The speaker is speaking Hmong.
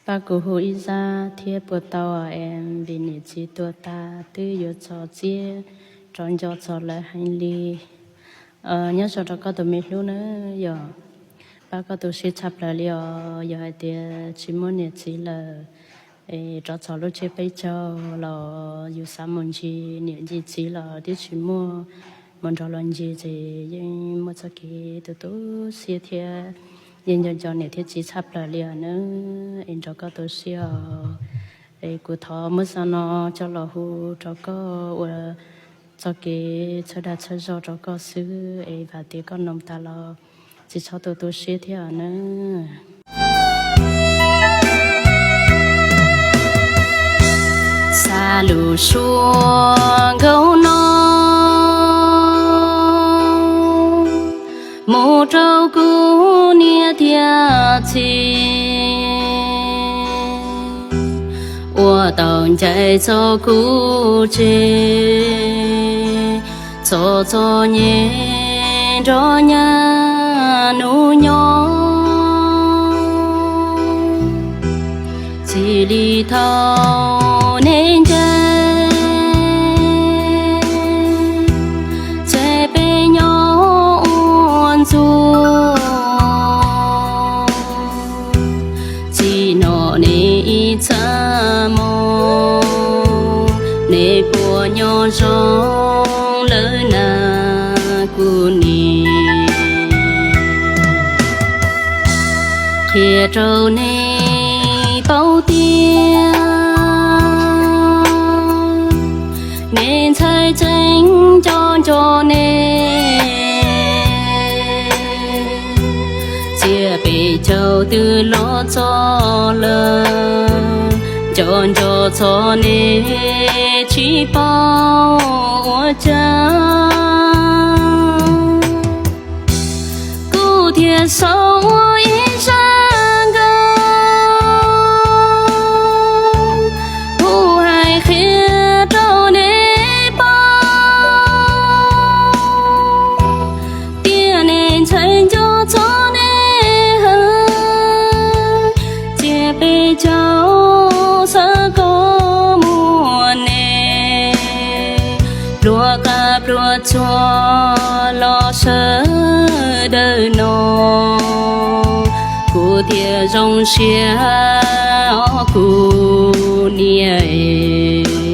Pab kuv hu ib zaj thiab puas tau es vim niam txiv tuag tas twb yuav txog txiab rov nco txog lawv heev li. Nyob zoo rau koj tus me hlub na, yog pab koj tu siab tshaj plaws li os. Yog hais tias tsis muaj niam txiv lawm es rov txog lub tsiab peb caug los yus xav mus ncig niam ncig txiv los twb tsis muaj, mus nrog los ncig ces yeej muaj txoj kev tu tu siab thiab yeej nco nco niam thiab txiv tshaj plaws li os na. Es nrog koj tu siab os. Es kuv thov muab zaj no coj los hu rau koj ua txoj kev txhawb dag txhawb zog rau koj xwb es vam tias koj noog tas los tsis txhob tu tu siab thiab nawb. Xa lus suab nkauj no mus rau kuv niam thiab txiv uas tau ncaim txog kuv tsev, txog txom nyem nrog nyab nus nyob. Txij li thaum neb ncaim ces peb nyob ua ntxuag. Txij no neb ib txhia mus, neb puas nyob zoo lawm na kuv niam? Qhia rau neb paub tias me ntxhais tseem nco nco neb. Txia peb caug twb los txog lawm, nco nco txog neb tsis paub ua cas. Kuv thiaj xav ua ib zaj nkauj hu hais qhia rau neb paub tias neb ntxhais nco txog neb heev. Txia peb caug xav kom muaj neb pluag qab pluag txuag los sawv daws no, kuv thiaj zoo siab os kuv niam.